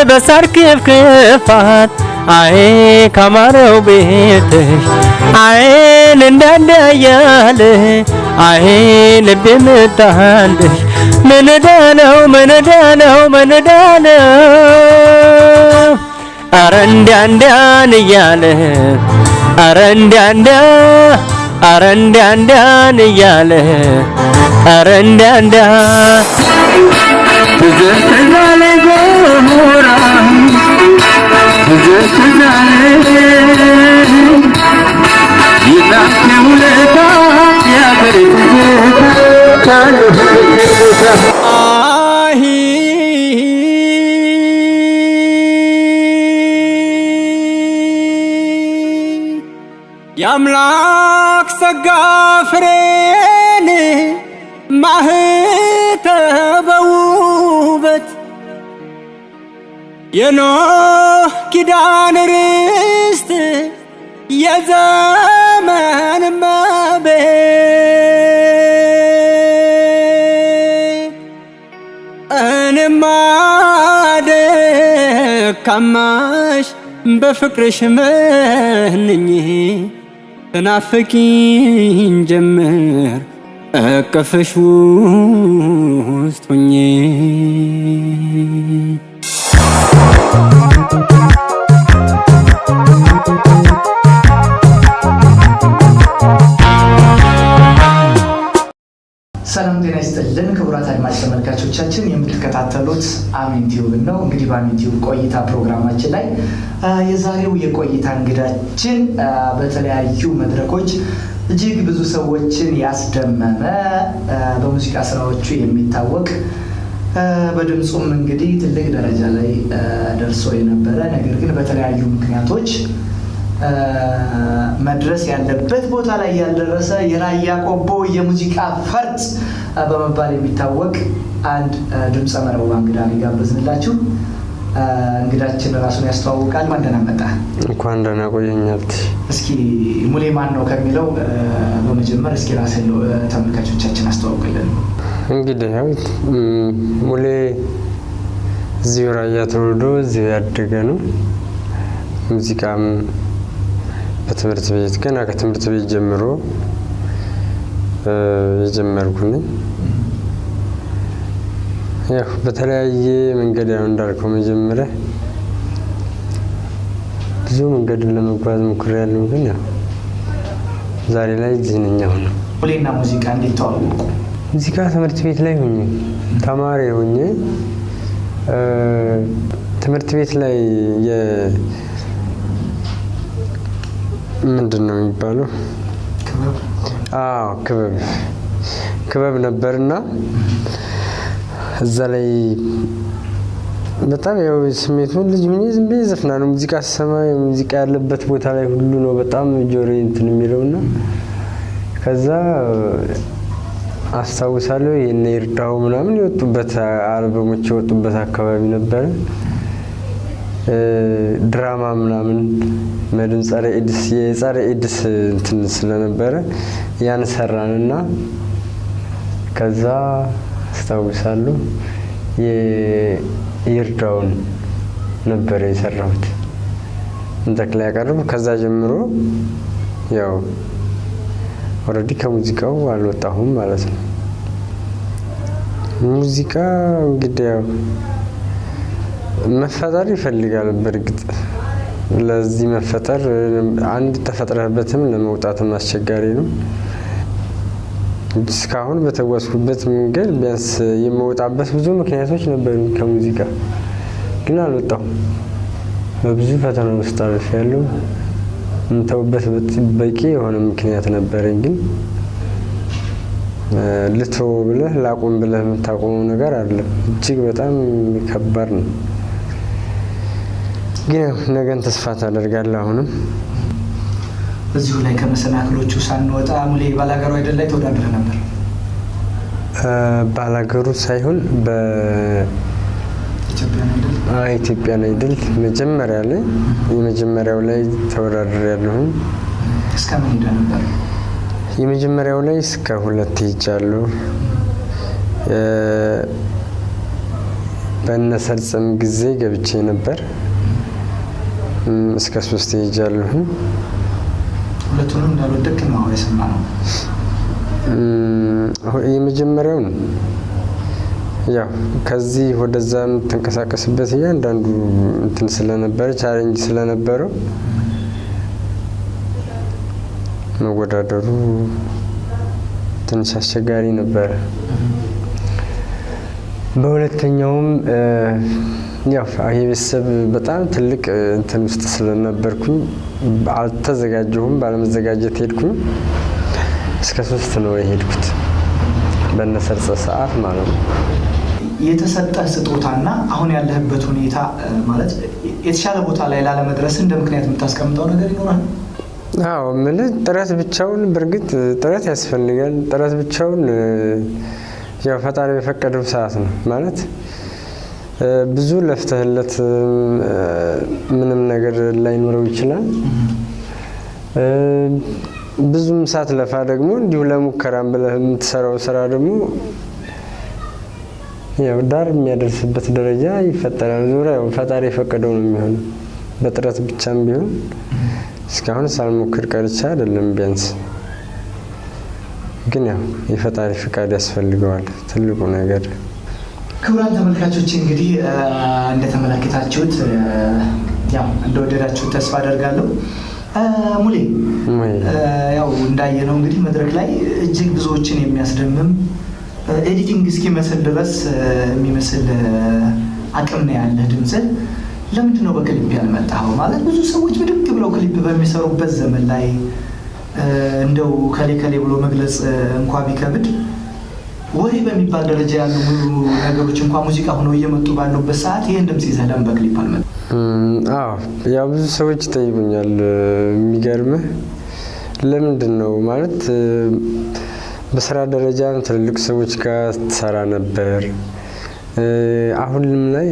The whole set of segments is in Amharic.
በሳር ክፍክፋት አይ ካማረው ቤትሽ አይን እንዳንዳያለ አይ ልቤ ምታለሽ ምን ዕዳ ነው ምን ዕዳ ነው ምን ዕዳ ነው አረ እንዲያ እንዲያን እያለ አረ እንዲያ እንዲያ አረ እንዲያ እንዲያን እያለ አረ እንዲያ እንዲያ አሂ የአምላክ ጸጋ ፍሬን ማህተበ ውበት የኖህ ኪዳን ርስት የዘመን እመቤት እኔማ ደካማሽ በፍቅርሽ መንኝ ትናፍቂኝ ጀምር እቅፍሽ ውስጥ ሁኜ። ሰላም ጤና ይስጥልን ክቡራት አድማጭ ተመልካቾቻችን፣ የምትከታተሉት አሜን ቲዩብ ነው። እንግዲህ በአሜን ቲዩብ ቆይታ ፕሮግራማችን ላይ የዛሬው የቆይታ እንግዳችን በተለያዩ መድረኮች እጅግ ብዙ ሰዎችን ያስደመመ በሙዚቃ ስራዎቹ የሚታወቅ በድምፁም እንግዲህ ትልቅ ደረጃ ላይ ደርሶ የነበረ ነገር ግን በተለያዩ ምክንያቶች መድረስ ያለበት ቦታ ላይ ያልደረሰ የራያ ቆቦ የሙዚቃ ፈርጥ በመባል የሚታወቅ አንድ ድምፀ መረዋ እንግዳ ነው የጋበዝንላችሁ። እንግዳችን ራሱን ያስተዋውቃል። እንኳን ደህና መጣህ። እንኳን ደህና ቆየኛል። እስኪ ሙሌ ማን ነው ከሚለው በመጀመር እስኪ ራስህን ተመልካቾቻችን አስተዋውቅልን። እንግዲህ ያው ሙሌ እዚሁ ራያ ተወልዶ እዚሁ ያደገ ነው። ሙዚቃም በትምህርት ቤት ገና ከትምህርት ቤት ጀምሮ የጀመርኩ ነኝ። ያው በተለያየ መንገድ ያው እንዳልከው መጀመሪያ ብዙ መንገድን ለመጓዝ ሞክሬያለሁ፣ ግን ያው ዛሬ ላይ እዚህ ነኝ አሁን። ሙሌና ሙዚቃ እንዴት ተዋወቁ? ሙዚቃ ትምህርት ቤት ላይ ሆኜ ተማሪ ሆኜ ትምህርት ቤት ላይ ምንድን ነው የሚባለው? አዎ ክበብ ነበርና እዛ ላይ በጣም ያው ስሜቱን ልጅ ሆኜ ዝም ብዬ ዘፍናለሁ። ሙዚቃ ስሰማ ሙዚቃ ያለበት ቦታ ላይ ሁሉ ነው በጣም ጆሮዬ እንትን የሚለውና ከዛ አስታውሳለሁ የነ ይርዳው ምናምን የወጡበት አልበሞች የወጡበት አካባቢ ነበረ። ድራማ ምናምን መድን ጸረ ኤድስ የጸረ ኤድስ እንትን ስለነበረ ያን ሰራንና ከዛ አስታውሳለሁ የይርዳውን ነበረ የሰራሁት መድረክ ላይ ያቀረቡ። ከዛ ጀምሮ ያው already ከሙዚቃው አልወጣሁም ማለት ነው። ሙዚቃ እንግዲህ ያው መፈጠር ይፈልጋል። በእርግጥ ለዚህ መፈጠር አንድ ተፈጥረህበትም ለመውጣትም አስቸጋሪ ነው። እስካሁን በተጓዝኩበት መንገድ ቢያንስ የመውጣበት ብዙ ምክንያቶች ነበሩ። ከሙዚቃ ግን አልወጣሁም። በብዙ ፈተና ውስጥ አልፌያለሁ። የምተውበት በቂ የሆነ ምክንያት ነበረኝ። ግን ልተው ብለህ ላቁም ብለህ የምታቆመው ነገር አይደለም። እጅግ በጣም ከባድ ነው። ግን ያው ነገን ተስፋ ታደርጋለህ። አሁንም እዚሁ ላይ ከመሰናክሎቹ ሳንወጣ ሙሌ ባላገሩ አይደል ላይ ተወዳድረህ ነበር? ባላገሩ ሳይሆን ኢትዮጵያን አይደል? ኢትዮጵያን አይድል መጀመሪያ ላይ የመጀመሪያው ላይ ተወዳድሬያለሁኝ። እስከ ምን ሄደህ ነበር? የመጀመሪያው ላይ እስከ 2 ሄጃለሁ። በእነሰርጽም ጊዜ ገብቼ ነበር። እስከ 3 ሄጃለሁኝ። ሁለቱንም እንዳልወደቅክ ነው የሰማነው። የመጀመሪያውን ያው ከዚህ ወደዛ የምትንቀሳቀስበት እያንዳንዱ እንትን ስለነበረ challenge ስለነበረው መወዳደሩ ትንሽ አስቸጋሪ ነበረ። በሁለተኛውም ያው የቤተሰብ በጣም ትልቅ እንትን ውስጥ ስለነበርኩኝ አልተዘጋጀሁም። ባለመዘጋጀት ሄድኩኝ። እስከ 3 ነው የሄድኩት በነሰርጸ ሰዓት ማለት ነው። የተሰጠህ ስጦታና አሁን ያለህበት ሁኔታ ማለት የተሻለ ቦታ ላይ ላለመድረስ እንደ ምክንያት የምታስቀምጠው ነገር ይኖራል? አዎ፣ የምልህ ጥረት ብቻውን በእርግጥ ጥረት ያስፈልጋል። ጥረት ብቻውን ያው ፈጣሪ በፈቀደው ሰዓት ነው ማለት ብዙ ለፍተህለት ምንም ነገር ላይኖረው ይችላል። ብዙም ሳትለፋ ደግሞ እንዲሁ ለሙከራም ብለህ የምትሰራው ስራ ደግሞ ያው ዳር የሚያደርስበት ደረጃ ይፈጠራል። ዞሮ ያው ፈጣሪ የፈቀደው ነው የሚሆነው። በጥረት ብቻም ቢሆን እስካሁን ሳልሞክር ቀርቼ አይደለም። ቢያንስ ግን ያው የፈጣሪ ፍቃድ ያስፈልገዋል ትልቁ ነገር። ክቡራን ተመልካቾች እንግዲህ እንደተመለከታችሁት ያው እንደወደዳችሁት ተስፋ አደርጋለሁ። ሙሌ፣ ያው እንዳየነው እንግዲህ መድረክ ላይ እጅግ ብዙዎችን የሚያስደምም editing እስኪመስል ድረስ የሚመስል አቅም ነው ያለህ ድምፅህ። ለምንድን ነው በክሊፕ ያልመጣኸው? ማለት ብዙ ሰዎች ብድግ ብለው ክሊፕ በሚሰሩበት ዘመን ላይ እንደው ከሌ ከሌ ብሎ መግለጽ እንኳ ቢከብድ ወሬ በሚባል ደረጃ ያሉ ነገሮች እንኳ ሙዚቃ ሆነው እየመጡ ባሉበት ሰዓት ይሄን ድምጽ ይዘህ ለምን በክሊፕ አልመጣም? አዎ፣ ያው ብዙ ሰዎች ይጠይቁኛል። የሚገርምህ ለምንድን ነው ማለት በስራ ደረጃ ትልልቅ ሰዎች ጋር ትሰራ ነበር። አሁንም ላይ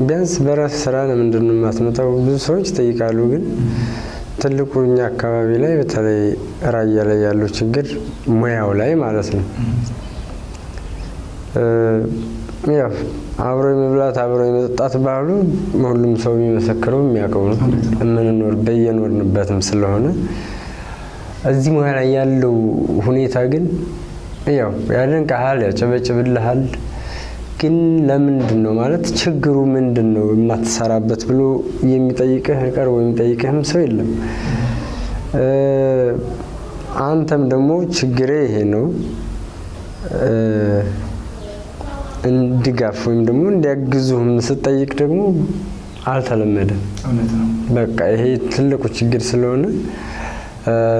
ቢያንስ በራስ ስራ ለምንድን ነው የማትመጣው? ብዙ ሰዎች ይጠይቃሉ። ግን ትልቁ እኛ አካባቢ ላይ በተለይ ራያ ላይ ያለው ችግር ሙያው ላይ ማለት ነው። ያው አብሮ የመብላት አብሮ የመጠጣት ባህሉ ሁሉም ሰው የሚመሰክረው የሚያውቀው ነው። የምንኖር በየኖርንበትም ስለሆነ እዚህ ሙያ ላይ ያለው ሁኔታ ግን ያው ያደንቅሃል፣ ያጨበጭብልሃል። ግን ለምንድን ነው ማለት ችግሩ ምንድን ነው የማትሰራበት ብሎ የሚጠይቅህ ቀርቦ የሚጠይቅህም ሰው የለም። አንተም ደግሞ ችግሬ ይሄ ነው እንድጋፍ ወይም ደግሞ እንዲያግዙህም ስትጠይቅ ደግሞ አልተለመደም። እውነት ነው። በቃ ይሄ ትልቁ ችግር ስለሆነ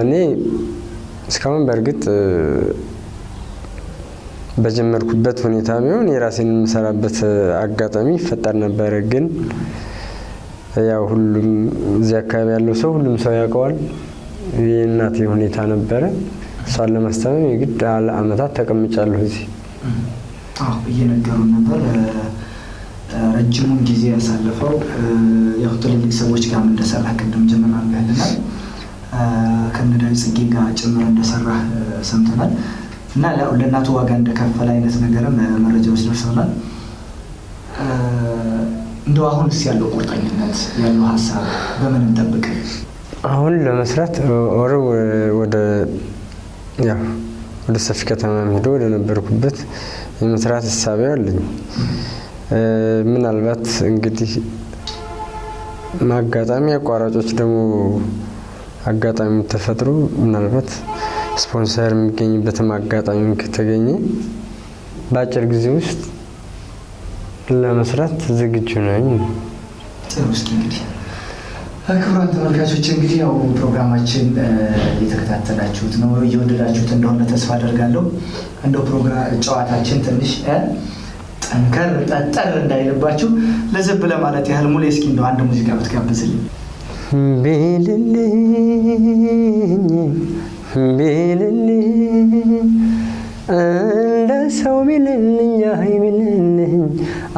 እኔ እስካሁን በእርግጥ በጀመርኩበት ሁኔታ ቢሆን የራሴን የምሰራበት አጋጣሚ ይፈጠር ነበር። ግን ያው ሁሉም እዚህ አካባቢ ያለው ሰው ሁሉም ሰው ያውቀዋል። የእናቴ ሁኔታ ነበረ። እሷን ለማስታመም የግድ ለአመታት ተቀምጫለሁ እዚህ። አዎ፣ እየነገሩን ነበር። ረጅሙን ጊዜ ያሳለፈው ያው ትልልቅ ሰዎች ጋርም እንደሰራ ቅድም ጀምር አድርገህልናል። ከነ ዳዊት ጽጌ ጋር ጭምር እንደሰራህ ሰምተናል። እና ለእናቱ ዋጋ እንደከፈለ አይነት ነገርም መረጃዎች ደርሰውናል። እንደው አሁንስ ያለው ቁርጠኝነት ያለው ሀሳብ በምን እንጠብቅ? አሁን ለመስራት ወደ ያው ወደ ሰፊ ከተማ ሄዶ ወደ ነበርኩበት የመስራት ሀሳብ አለኝ። ምናልባት እንግዲህ አጋጣሚ አቋራጮች ደግሞ አጋጣሚ ተፈጥሮ ምናልባት ስፖንሰር የሚገኝበትም አጋጣሚ ከተገኘ በአጭር ጊዜ ውስጥ ለመስራት ዝግጁ ነኝ። ጥሩ። እስኪ እንግዲህ ክቡራን ተመልካቾች እንግዲህ ያው ፕሮግራማችን እየተከታተላችሁት ነው፣ እየወደዳችሁት እንደሆነ ተስፋ አደርጋለሁ። እንደው ፕሮግራም ጨዋታችን ትንሽ ጠንከር ጠጠር እንዳይልባችሁ ለዘብ ለማለት ያህል ሙሌ እስኪ እንደው አንድ ሙዚቃ ብትጋብዝልኝ። ቢልልኝ ቢልልኝ እንደ ሰው ቢልልኝ አይ ቢልልኝ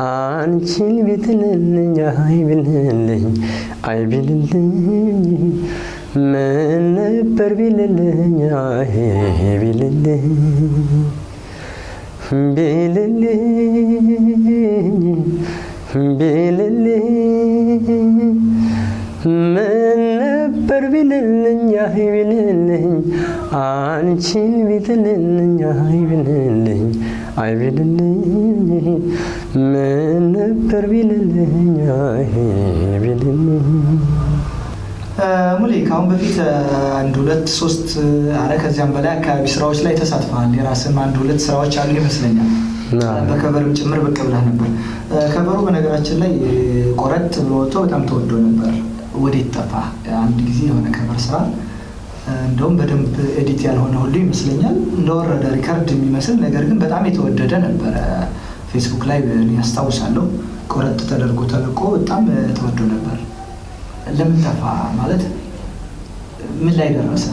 አንቺን ቢትልልኝ አይ ቢልልኝ አይ ቢልልኝ ምን ነበር ቢልልኝ አይ ቢልልኝ ቢልልኝ ቢልልኝ ምን ነበር ቢልልኝ አይ ቢልልኝ አንቺን ቢትልልኝ አይ ቢልልኝ አይ ቢልልኝ ምን ነበር ቢልልኝ አይ ቢልልኝ። ሙሌ፣ ከአሁን በፊት አንድ ሁለት ሶስት አረ ከዚያም በላይ አካባቢ ስራዎች ላይ ተሳትፈሃል። የራስም አንድ ሁለት ስራዎች አሉ ይመስለኛል። በ cover ም ጭምር ብቅ ብለህ ነበር። Cover ኡ በነገራችን ላይ ቆረጥ ብሎ ወጥቶ በጣም ተወዶ ነበር። ወዴት ጠፋ? አንድ ጊዜ የሆነ cover ስራ እንደውም በደንብ edit ያልሆነ ሁሉ ይመስለኛል እንደወረደ record የሚመስል ነገር ግን በጣም የተወደደ ነበረ። ፌስቡክ ላይ እኔ ያስታውሳለሁ። ቆረጥ ተደርጎ ተለቆ በጣም ተወዶ ነበር። ለምን ጠፋ? ማለት ምን ላይ ደረሰ?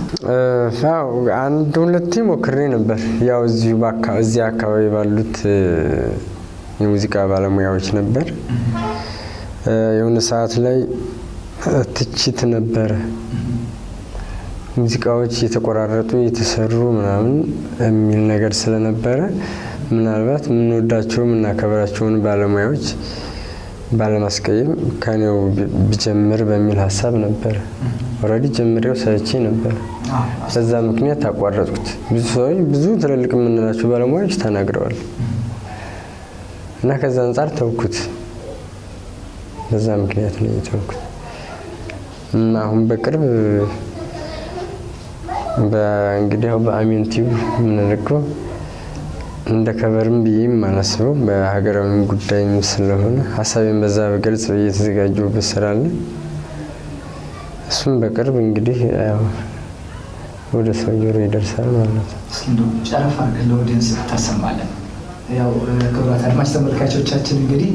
አዎ፣ አንድ ሁለቴ ሞክሬ ነበር። ያው እዚሁ እዚህ አካባቢ ባሉት የሙዚቃ ባለሙያዎች ነበር። የሆነ ሰዓት ላይ ትችት ነበረ። ሙዚቃዎች እየተቆራረጡ እየተሰሩ ምናምን የሚል ነገር ስለነበረ ምናልባት የምንወዳቸው የምናከብራቸውን ባለሙያዎች ባለማስቀየም ከኔው ብጀምር በሚል ሀሳብ ነበረ። Already ጀምሬው ሰርቼ ነበር። በዛ ምክንያት አቋረጥኩት። ብዙ ሰዎች፣ ብዙ ትልልቅ የምንላቸው ባለሙያዎች ተናግረዋል እና ከዛ አንጻር ተውኩት። በዛ ምክንያት ነው የተውኩት እና አሁን በቅርብ እንግዲህ ያው በአሜን ቲዩብ የምንልከው እንደ cover ም ብዬ የማላስበው በሀገራዊ ጉዳይም ስለሆነ ሀሳቤን በዛ በገልጽ ብዬ የተዘጋጀሁበት ስራ አለ። እሱም በቅርብ እንግዲህ ያው ወደ ሰው ጆሮ ይደርሳል ማለት ነው። እስኪ እንደው ጨረፍ አድርገህ ለ audience ታሰማለን። ያው ክቡራት አድማጭ ተመልካቾቻችን፣ እንግዲህ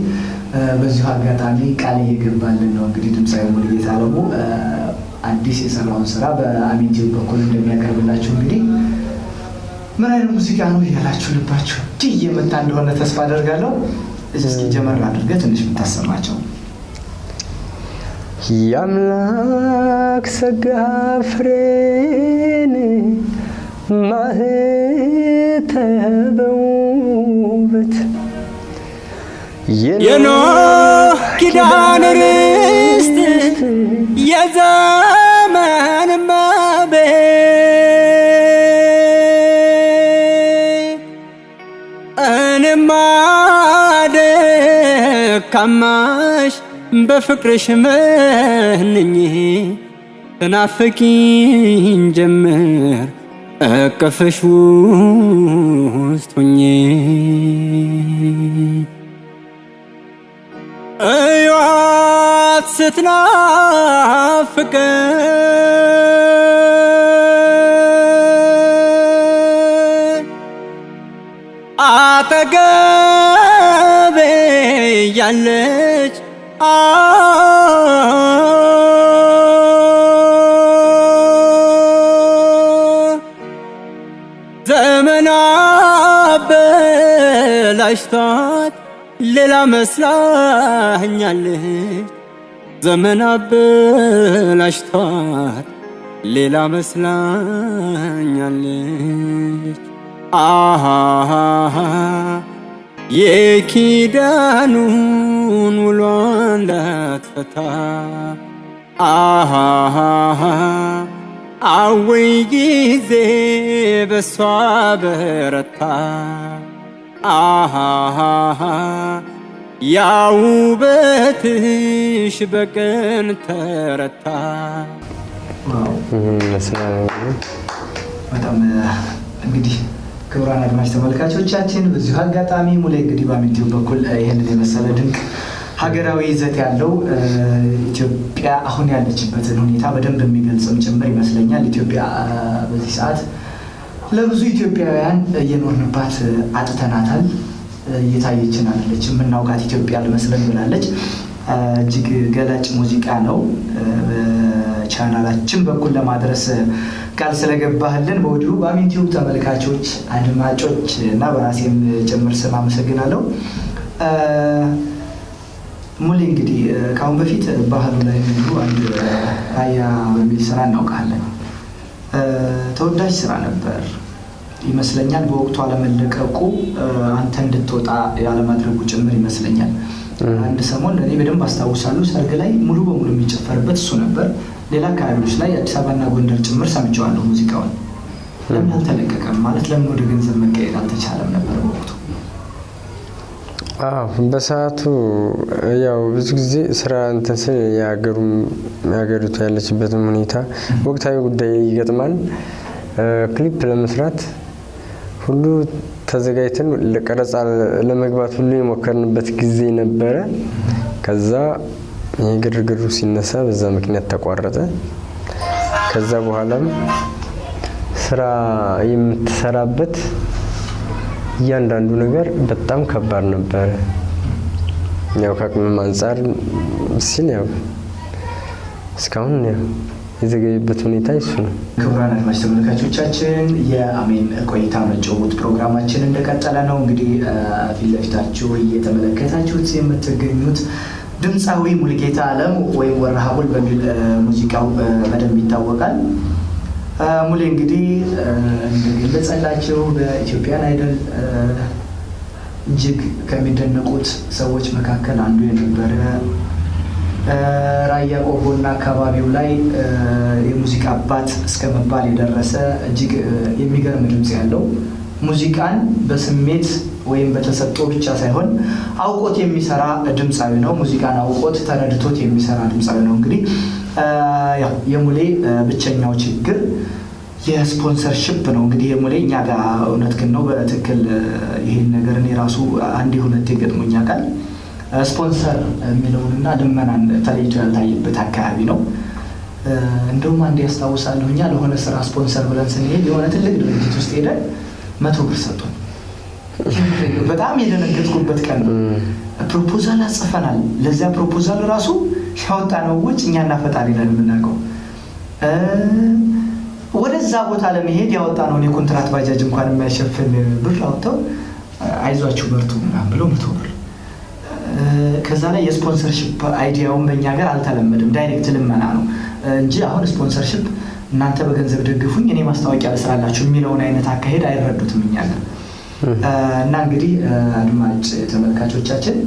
በዚሁ አጋጣሚ ቃል እየገባልን ነው እንግዲህ ድምፃዊ ሙሉጌታ አለሙ አዲስ የሰራውን ስራ በአሚን ቲዩብ በኩል እንደሚያቀርብላችሁ። እንግዲህ ምን አይነት ሙዚቃ ነው እያላችሁ ልባችሁ እንዲህ እየመታ እንደሆነ ተስፋ አደርጋለሁ። እስኪ ጀመር አድርገህ ትንሽ ብታሰማቸው። የአምላክ ጸጋ ፍሬን ማህተበ ውበት የኖህ ኪዳን ርስት የዘመን እመቤት፣ እኔማ ደካማሽ በፍቅርሽ መንኜ ትናፍቂኝ ጀምር እቅፍሽ ውስጥ ሁኜ። እዩዋት ስትናፍቀኝ አጠገቤ ያለች ዘመን አበላሽቷት ሌላ መስላኛለች። ዘመን አበላሽቷት ሌላ መስላኛለች። አሃ የኪዳኑን ውሏን ላትፈታ፣ አሃ አወይ ጊዜ በሷ በረታ፣ አሃ ያውበትሽ በቀን ተረታ። ይህን ይመስላል እንግዲህ። በጣም እንግዲህ ክቡራን አድማጭ ተመልካቾቻችን፣ በዚሁ አጋጣሚ ሙሌ እንግዲህ በአሚን ቲዩብ በኩል ይህንን የመሰለ ድንቅ ሀገራዊ ይዘት ያለው ኢትዮጵያ አሁን ያለችበትን ሁኔታ በደንብ የሚገልጽም ጭምር ይመስለኛል። ኢትዮጵያ በዚህ ሰዓት ለብዙ ኢትዮጵያውያን እየኖርንባት አጥተናታል። እየታየችን አይደለች። የምናውቃት ኢትዮጵያ አልመስለን ብላለች። እጅግ ገላጭ ሙዚቃ ነው። በቻናላችን በኩል ለማድረስ ቃል ስለገባህልን በወዲሁ በአሚን ቲዩብ ተመልካቾች፣ አድማጮች እና በራሴም ጭምር ስም አመሰግናለሁ። ሙሌ፣ እንግዲህ ከአሁን በፊት ባህሉ ላይ እንዲሁ አንድ ራያ በሚል ስራ እናውቃለን። ተወዳጅ ስራ ነበር ይመስለኛል። በወቅቱ አለመለቀቁ አንተ እንድትወጣ ያለማድረጉ ጭምር ይመስለኛል። አንድ ሰሞን እኔ በደንብ አስታውሳለሁ፣ ሰርግ ላይ ሙሉ በሙሉ የሚጨፈርበት እሱ ነበር። ሌላ አካባቢዎች ላይ አዲስ አበባና ጎንደር ጭምር ሰምቼዋለሁ ሙዚቃውን። ለምን አልተለቀቀም? ማለት ለምን ወደ ገንዘብ መቀየር አልተቻለም ነበር በወቅቱ? አዎ፣ በሰዓቱ ያው ብዙ ጊዜ ስራ እንትን ስል የሀገሪቱ ያለችበትም ሁኔታ ወቅታዊ ጉዳይ ይገጥማል። ክሊፕ ለመስራት ሁሉ ተዘጋጅተን ለቀረጻ ለመግባት ሁሉ የሞከርንበት ጊዜ ነበረ። ከዛ ይሄ ግርግሩ ሲነሳ በዛ ምክንያት ተቋረጠ። ከዛ በኋላም ስራ የምትሰራበት እያንዳንዱ ነገር በጣም ከባድ ነበረ። ያው ከአቅምም አንጻር ሲል ያው እስካሁን ያው የዘገየበት ሁኔታ እሱ ነው። ክቡራን አድማጭ ተመልካቾቻችን፣ የአሜን ቆይታ መጫወት ፕሮግራማችን እንደቀጠለ ነው። እንግዲህ ፊት ለፊታችሁ እየተመለከታችሁት የምትገኙት ድምፃዊ ሙሉጌታ አለሙ ወይም ወረሃቡል በሚል ሙዚቃው በደንብ ይታወቃል። ሙሌ እንግዲህ እንደገለጸላቸው በ Ethiopian Idol እጅግ ከሚደነቁት ሰዎች መካከል አንዱ የነበረ፣ ራያ ቆቦና አካባቢው ላይ የሙዚቃ አባት እስከ መባል የደረሰ፣ እጅግ የሚገርም ድምፅ ያለው፣ ሙዚቃን በስሜት ወይም በተሰጥኦ ብቻ ሳይሆን አውቆት የሚሰራ ድምፃዊ ነው። ሙዚቃን አውቆት ተረድቶት የሚሰራ ድምፃዊ ነው። እንግዲህ ያው የሙሌ ብቸኛው ችግር የ sponsorship ነው። እንግዲህ የሙሌ እኛ ጋር እውነት ግን ነው፣ በትክክል ይሄን ነገር እኔ ራሱ አንዴ ሁለቴ ገጥሞኝ ያውቃል። ስፖንሰር የሚለውንና ልመናን ተለይቶ ያልታየበት አካባቢ ነው። እንደውም አንዴ ያስታውሳለሁ፣ እኛ ለሆነ ስራ ስፖንሰር ብለን ስንሄድ የሆነ ትልቅ ድርጅት ውስጥ ሄደን 100 ብር ሰጡን። በጣም የደነገጥኩበት ቀን ነው። Proposal አጽፈናል። ለዚያ proposal ራሱ ያወጣነው ወጪ እኛና ፈጣሪ ነን የምናውቀው። ወደዛ ቦታ ለመሄድ ያወጣነውን የኮንትራት ባጃጅ እንኳን የማይሸፍን ብር አውጥተው አይዟችሁ በርቱ ምናምን ብለው 100 ብር። ከዛ ላይ የ sponsorship idea ውን በእኛ ሀገር አልተለመደም። Direct ልመና ነው እንጂ አሁን sponsorship እናንተ በገንዘብ ደግፉኝ እኔ ማስታወቂያ ልስራላችሁ የሚለውን አይነት አካሄድ አይረዱትም እኛ ሀገር። እና እንግዲህ አድማጭ ተመልካቾቻችን፣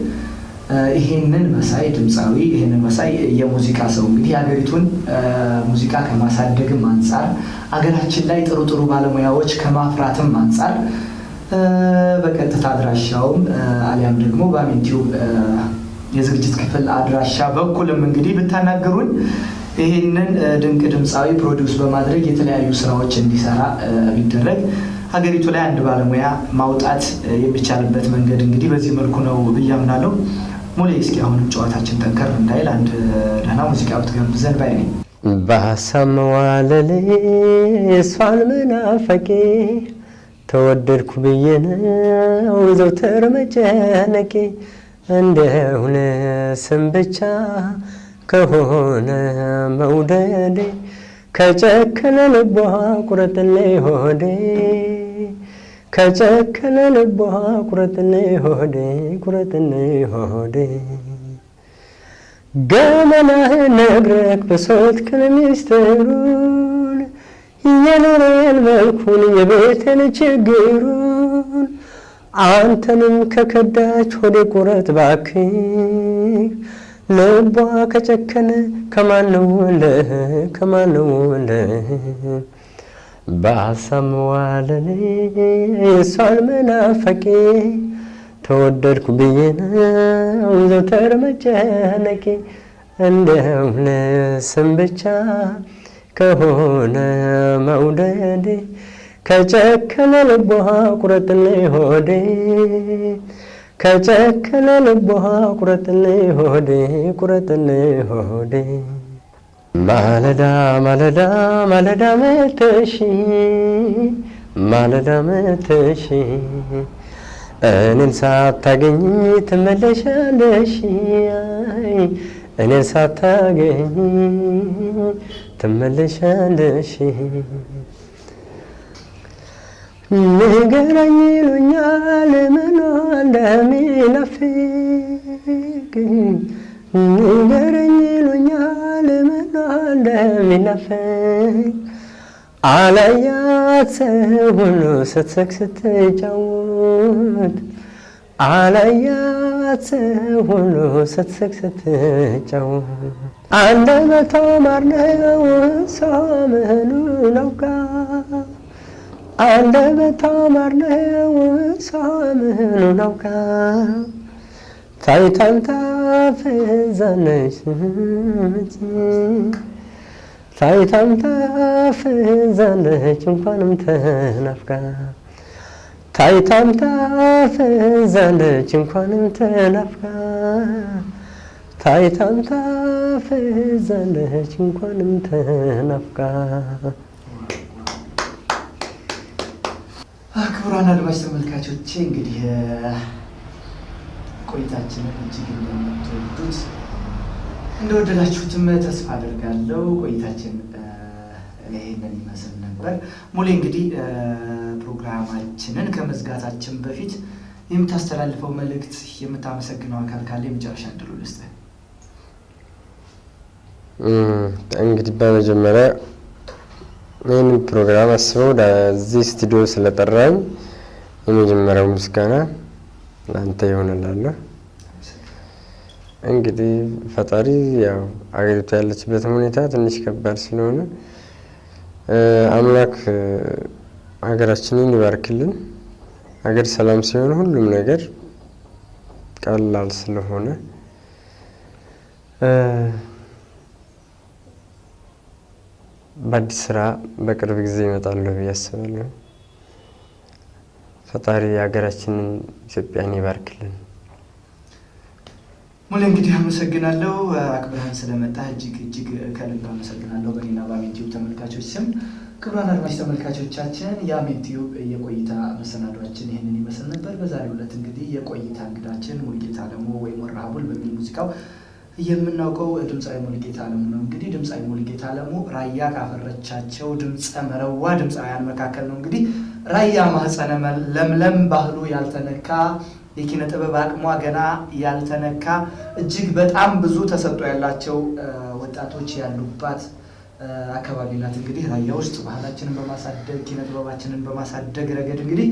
ይሄንን መሳይ ድምፃዊ፣ ይሄንን መሳይ የሙዚቃ ሰው እንግዲህ የሀገሪቱን ሙዚቃ ከማሳደግም አንጻር፣ አገራችን ላይ ጥሩ ጥሩ ባለሙያዎች ከማፍራትም አንጻር በቀጥታ አድራሻውም አሊያም ደግሞ በአሜን ቲዩብ የዝግጅት ክፍል አድራሻ በኩልም እንግዲህ ብታናገሩን ይህንን ድንቅ ድምፃዊ produce በማድረግ የተለያዩ ስራዎች እንዲሰራ ቢደረግ ሀገሪቱ ላይ አንድ ባለሙያ ማውጣት የሚቻልበት መንገድ እንግዲህ በዚህ መልኩ ነው ብዬ አምናለሁ። ሙሌ፣ እስኪ አሁንም ጨዋታችን ጠንከር እንዳይል አንድ ደህና ሙዚቃ ብትጋብዘን ባይ ነኝ። በሀሳብ መዋለሌ እሷን መናፈቄ ተወደድኩ ብዬ ነው ዘውትር መጨነቄ፣ እንደሆነ ስም ብቻ ከሆነ መውደዴ ከጨከነ ልቧ ቁረጥልኝ ሆዴ፣ ከጨከነ ልቧ ቁረጥልኝ ሆዴ፣ ቁረጥልኝ ሆዴ። ገመናህን ነግረህ ብሶት ሚስጥሩን፣ የኑሮዬን መልኩን የቤቴን ችግሩን፣ አንተንም ከከዳች ሆዴ ቁረጥ ባክህ፣ ልቧ ከጨከነ ከማንውልህ ከማንውልህ። በሀሳብ መዋለሌ እሷን መናፈቄ ተወደድኩ ብዬ ነው ዘውትር መጨነቄ፣ እንደው ለስም ብቻ ከሆነ መውደዴ ከጨከነ ልቧ ቁረጥልኝ ሆዴ፣ ከጨከነ ልቧ ቁረጥልኝ ሆዴ፣ ቁረጥልኝ ሆዴ። ማለዳ ማለዳ ማለዳ መተሽ፣ ማለዳ መተሽ እኔን ሳታገኝ ትመለሻለሽ፣ እኔን ሳታገኝ ትመለሻለሽ። ንገረኝ ይሉኛል ምኗ እንደሚናፍቅ፣ ንገረኝ ይሉኛል ምኗ እንደሚናፍቅ፣ አላያት ሰው ሁሉ ስትስቅ ስትጫወት፣ አላያት ሰው ሁሉ ስትስቅ ስትጫወት አንደበቷ ማር ነው እሷ ምኑን አውቃ አንደበቷ ማር ነው እሷ ምኑን አውቃ ታይታም ታፈዛለች ታይታም ታፈዛለች እንኳንም ተናፍቃ ታይታም ታፈዛለች እንኳንም ተናፍቃ ታይታም ታፈዛለች እንኳንም ተናፍቃ። ክቡራን አድማጭ ተመልካቾቼ እንግዲህ ቆይታችንን እጅግ እንደምትወዱት እንደወደዳችሁትም ተስፋ አድርጋለሁ። ቆይታችን ይህንን ይመስል ነበር። ሙሌ እንግዲህ ፕሮግራማችንን ከመዝጋታችን በፊት የምታስተላልፈው መልእክት፣ የምታመሰግነው አካል ካለ የመጨረሻ እድሉ ልስጥህ። እንግዲህ በመጀመሪያ ይህንን ፕሮግራም አስበው ወደዚህ ስቱዲዮ ስለጠራኝ የመጀመሪያው ምስጋና ለአንተ ይሆንላለሁ። እንግዲህ ፈጣሪ ያው አገሪቱ ያለችበትም ሁኔታ ትንሽ ከባድ ስለሆነ አምላክ ሀገራችንን ይባርክልን። ሀገር ሰላም ሲሆን ሁሉም ነገር ቀላል ስለሆነ በአዲስ ስራ በቅርብ ጊዜ ይመጣለሁ ብዬ አስባለሁ። ፈጣሪ ሀገራችንን ኢትዮጵያን ይባርክልን። ሙሌ እንግዲህ አመሰግናለሁ። አክብረህን ስለመጣህ እጅግ እጅግ ከልብ አመሰግናለሁ በእኔና በአሜን ቲዩብ ተመልካቾች ስም። ክቡራን አድማጭ ተመልካቾቻችን የአሜን ቲዩብ የቆይታ መሰናዷችን ይህንን ይመስል ነበር። በዛሬው ዕለት እንግዲህ የቆይታ እንግዳችን ሙሉጌታ አለሙ ወይም ወረሃቡል በሚል ሙዚቃው የምናውቀው ድምፃዊ ሙሉጌታ አለሙ ነው። እንግዲህ ድምፃዊ ሙሉጌታ አለሙ ራያ ካፈረቻቸው ድምፀ መረዋ ድምፃውያን መካከል ነው። እንግዲህ ራያ ማህፀነ ለምለም ባህሉ ያልተነካ የኪነ ጥበብ አቅሟ ገና ያልተነካ እጅግ በጣም ብዙ ተሰጥኦ ያላቸው ወጣቶች ያሉባት አካባቢ ናት። እንግዲህ ራያ ውስጥ ባህላችንን በማሳደግ ኪነ ጥበባችንን በማሳደግ ረገድ እንግዲህ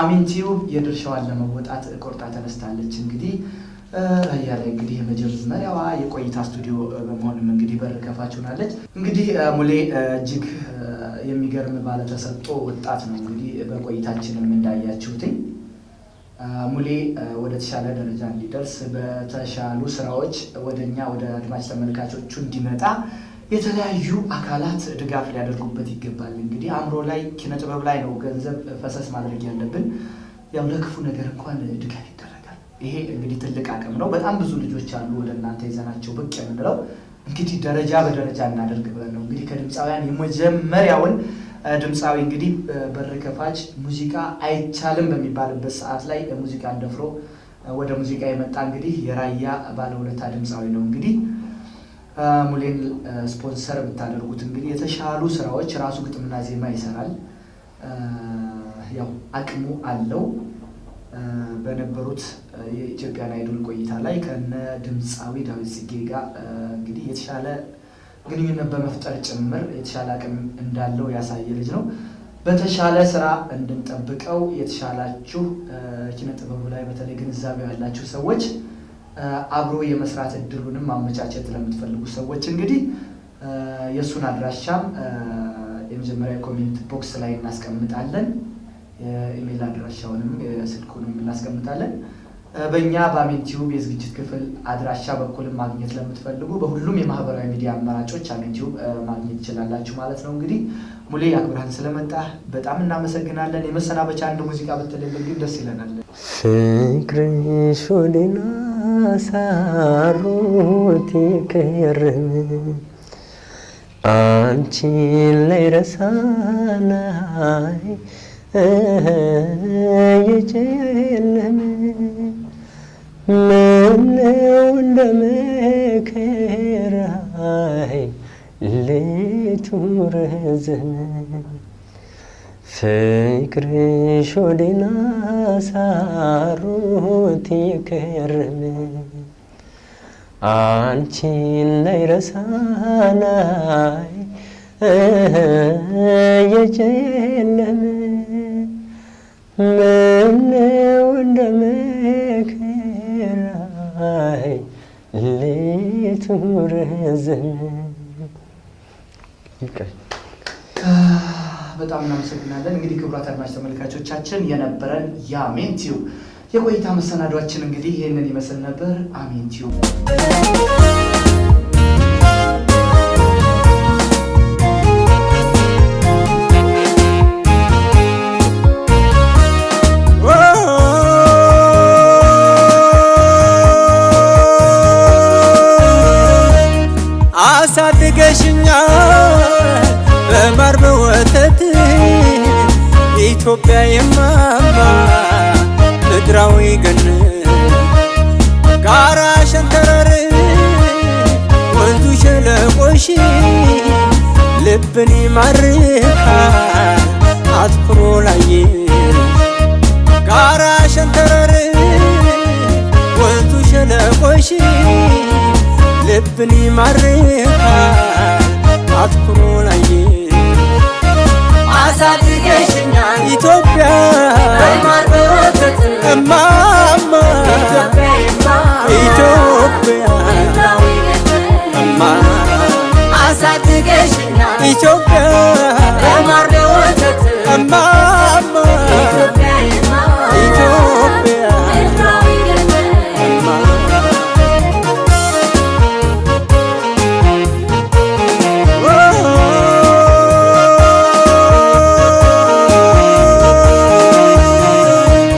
አሜን ቲዩብ የድርሻዋን ለመወጣት ቆርጣ ተነስታለች። እንግዲህ ራያ ላይ እንግዲህ የመጀመሪያዋ የቆይታ ስቱዲዮ በመሆንም እንግዲህ በር ከፋች ሆናለች። እንግዲህ ሙሌ እጅግ የሚገርም ባለተሰጥኦ ወጣት ነው። እንግዲህ በቆይታችንም እንዳያችሁትኝ ሙሌ ወደ ተሻለ ደረጃ እንዲደርስ በተሻሉ ስራዎች ወደኛ ወደ አድማጭ ተመልካቾቹ እንዲመጣ የተለያዩ አካላት ድጋፍ ሊያደርጉበት ይገባል። እንግዲህ አእምሮ ላይ ኪነ ጥበብ ላይ ነው ገንዘብ ፈሰስ ማድረግ ያለብን። ያው ለክፉ ነገር እንኳን ድጋፍ ይደረጋል። ይሄ እንግዲህ ትልቅ አቅም ነው። በጣም ብዙ ልጆች አሉ ወደ እናንተ ይዘናቸው ብቅ የምንለው እንግዲህ ደረጃ በደረጃ እናደርግ ብለን ነው። እንግዲህ ከድምፃውያን የመጀመሪያውን ድምፃዊ እንግዲህ በር ከፋች ሙዚቃ አይቻልም በሚባልበት ሰዓት ላይ ሙዚቃን ደፍሮ ወደ ሙዚቃ የመጣ እንግዲህ የራያ ባለውለታ ድምፃዊ ነው። እንግዲህ ሙሌን ስፖንሰር ብታደርጉት እንግዲህ የተሻሉ ስራዎች ራሱ ግጥምና ዜማ ይሰራል። ያው አቅሙ አለው። በነበሩት የኢትዮጵያን አይዶል ቆይታ ላይ ከነ ድምፃዊ ዳዊት ጽጌ ጋር እንግዲህ የተሻለ ግንኙነት በመፍጠር ጭምር የተሻለ አቅም እንዳለው ያሳየ ልጅ ነው። በተሻለ ስራ እንድንጠብቀው የተሻላችሁ ኪነ ጥበቡ ላይ በተለይ ግንዛቤው ያላችሁ ሰዎች አብሮ የመስራት እድሉንም ማመቻቸት ለምትፈልጉ ሰዎች እንግዲህ የእሱን አድራሻም የመጀመሪያ comment box ላይ እናስቀምጣለን። የኢሜል አድራሻውንም የስልኩንም እናስቀምጣለን። በእኛ በአሜን ቲዩብ የዝግጅት ክፍል አድራሻ በኩልም ማግኘት ለምትፈልጉ በሁሉም የማህበራዊ ሚዲያ አማራጮች አሜን ቲዩብ ማግኘት ትችላላችሁ ማለት ነው። እንግዲህ ሙሌ አክብረህን ስለመጣ በጣም እናመሰግናለን። የመሰናበቻ አንድ ሙዚቃ ብትልልን ግን ደስ ይለናል። ፍቅርሽ ሆዴን አሳሮት ይከርም አንቺን ላይረሳናይ የጨለም ምነው እንደ መከራይ ሌቱ ረዘመ ፍቅርሽ ሆዴን አሳሮት የከረመ አንቺን ላይረሳናይ የጨለመ ምነው እንደ መከራይ ሌሊቱ ረዘመ። ይብቃኝ። በጣም እናመሰግናለን። እንግዲህ ክቡራት አድማጭ ተመልካቾቻችን የነበረን የአሜን ቲዩብ የቆይታ መሰናዷችን እንግዲህ ይህንን ይመስል ነበር። አሜን ቲዩብ። አሳድገሽኛል በማር በወተት ኢትዮጵያ የማማ ምድራዊ ገነት፣ ጋራ ሸንተረር ወንዙ ሸለቆሽ ልብን ይማርካል አትኩሮ ላየሽ። ጋራ ሸንተረር ወንዙ ሸለቆሽ ልብን ይማርካል አትኩሮ ላየሽ። አሳድገሽኛል ኢትዮጵያ በማር በወተት፣ እማማ ኢትዮጵያ የማማ ኢትዮጵያ ምድራዊ ገነት። እማ አሳድገሽኛል ኢትዮጵያ በማር በወተት፣ እማማ ኢትዮጵያ